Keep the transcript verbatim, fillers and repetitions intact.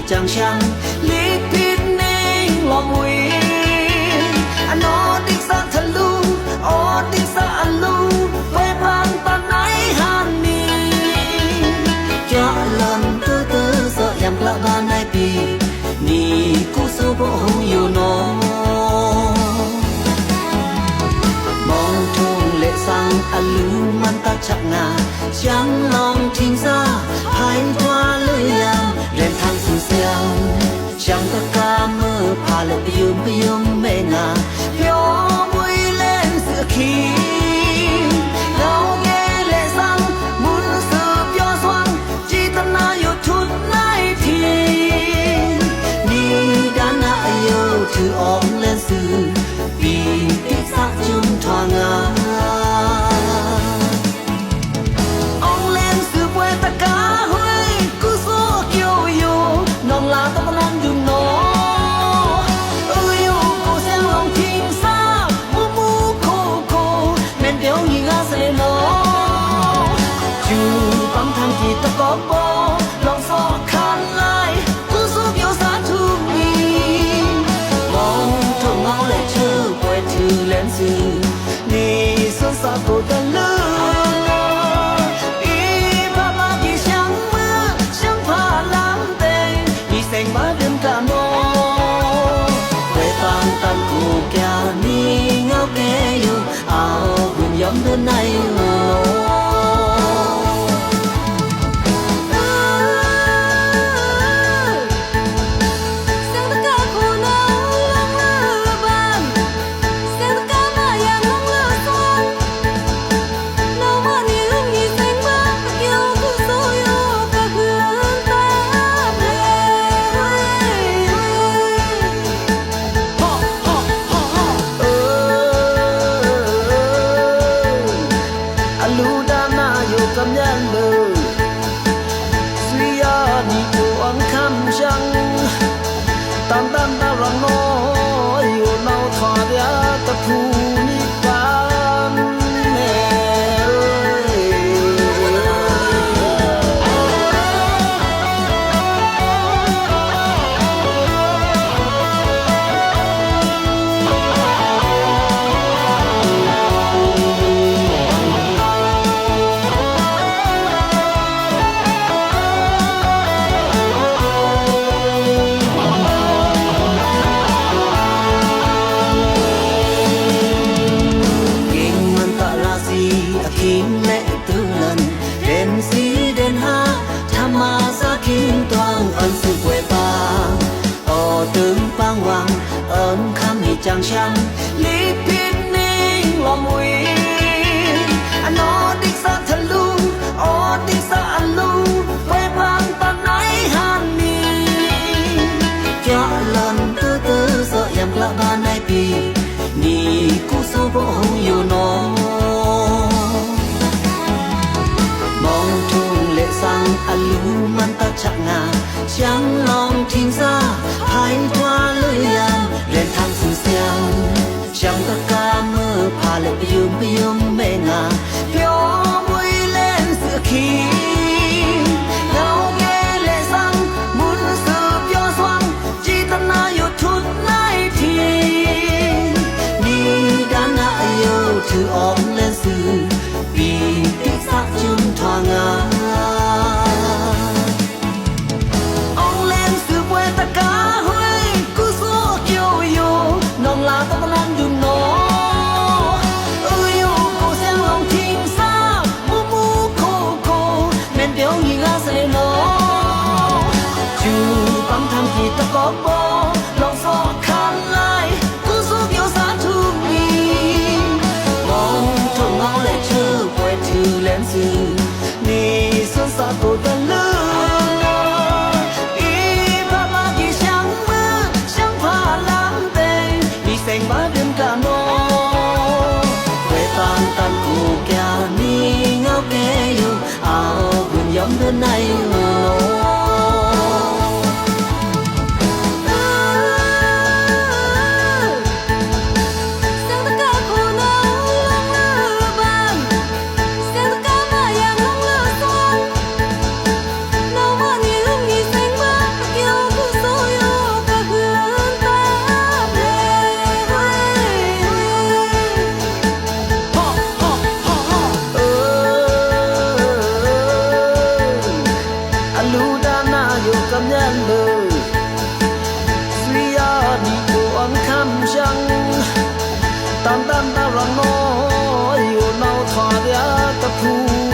ကြံႏရှမ်း လိတ်ဖစ်နေလောင်ဝေး အနော်ဒိကစးထလူ အော်ဒိကစးအလူ ဝဲပန်ပန်နိုင်ဟန်နီ ကျလန်တတစော့ယံကျဘန်နိုင်ပီ နီကူဆိုဘဟုံယိုနော မောင်ထွန်းလယ်ဆန်း အလူမန်တချပ်ငါ ရှမ်းလောင်ထိင်စ ဟိုင်းထွာလွေယံ ရဲထန်သူဆျံ ရှမ်းတကါမွေဖါလဲ့ ပယုမ်ပယုမ်မဲငါ ပျော်မွေလဲန်စုအခံ လောင်ငယ်လယ်ဆန်း မုန်စုပျော်စွမ်း ကြည်တနာယိုထွတ်နိုင်ထီ နီဒါနအယိုထွတ်အောင်လဲန်စု ပီတိစက်ကျွန်ထွာငါ အောင်လဲန်စုပွဲတကါဟွေ ကူဆိုအကျိုးယို နောင်လာတပနန်ဒုံနော အယိုကိုစံလောင်ထိင်စ မူမူခိုခို မန်ပျော်ညီငါစလေနော ကျူပန်းထန်ကီတကောပေါ် လောင်စောခါလိုက် ကူဆိုပျော်စါထူမီ မောင်ထွန်းငေါလဲ့ ချွေပွဲထွေလဲန်စု နီစွန်းစါကိုတလူ အီဖါမါကီရှမ်းမွေ ရှမ်းဖါလမ်းသိင် နီစဲင်ဘါဒုံကါမော ဝဲပန်တန်ကူကျာ နီငေါကဲယို အောဝ်ဂုံယွမ်းဒုံနိုင်ယို အလူဒါနယိုကမျၢၢ်လဵဝ် ဆွေယနီထိုင်ခမ်းရှမ်း တန်တန်တရမောယို နောက်ထွာရတဖူနီပန်း ဂ့င်မန်တရာစီအခိင်လဲ့တူလန် ဒင်စီဒင်ဟာ ထမါစခိင်တွင်အန်စုပွဲပါ အော်တုံပန်းဝံ အန်ခမ်းနီကြံႏရှမ်း လိတ်ဖစ်နေလောင်ဝေး အနော်ဒိကစးထလူ အော်ဒိကစးအလူ ဝဲပန်ပန်နိုင်ဟန်နီ ကျလန်တတစော့ယံကျဘန်နိုင်ပီ နီကူဆိုဘဟုံယိုနော မောင်ထွန်းလယ်ဆန်း အလူမန်တချပ်ငါ ရှမ်းလောင်ထိင်စ ဟိုင်းထွာလွေယံ ရဲထန်သူဆျံ ရှမ်းတကါမွေဖါလဲ့ ပယုမ်ပယုမ်မဲငါ ပျော်မွေလဲန်စုအခံ လောင်ငယ်လယ်ဆန်း မုန်စုပျော်စွမ်း ကြည်တနာယိုထွတ်နိုင်ထီ နီဒါနအယိုထွတ်အောင်လဲန်စု ပီတိစက်ကျွန်ထွာငါ အောင်လဲန်စုပွဲတကါဟွေ ကူဆိုအကျိုးယို နောင်လာတပနန်ဒုံနော အယိုကိုစံလောင်ထိင်စ မူမူခိုခို မန်ပျော်ညီငါစလေနော ကျူပန်းထန်ကီတကောပေါ် လောင်စောခါလိုက် ကူဆိုပျော်စါထူမီ မောင်ထွန်းငေါလဲ့ ချွေပွဲထွေလဲန်စု နီစွန်းစါကိုတလူ အီဖါမါကီရှမ်းမွေ ရှမ်းဖါလမ်းသိင် နီစဲင်ဘါဒုံကါမော ဝဲပန်တန်ကူကျာ နီငေါကဲယို အောဝ်ဂုံယွမ်းဒုံနိုင်ယို နံႏလိုꩻ၊ သွီႏယါႏနီႏကို အွန်ႏခမ်းရှင်း၊ တန်တန်တရနော ယိုနောဝ်းထွာႏတဖု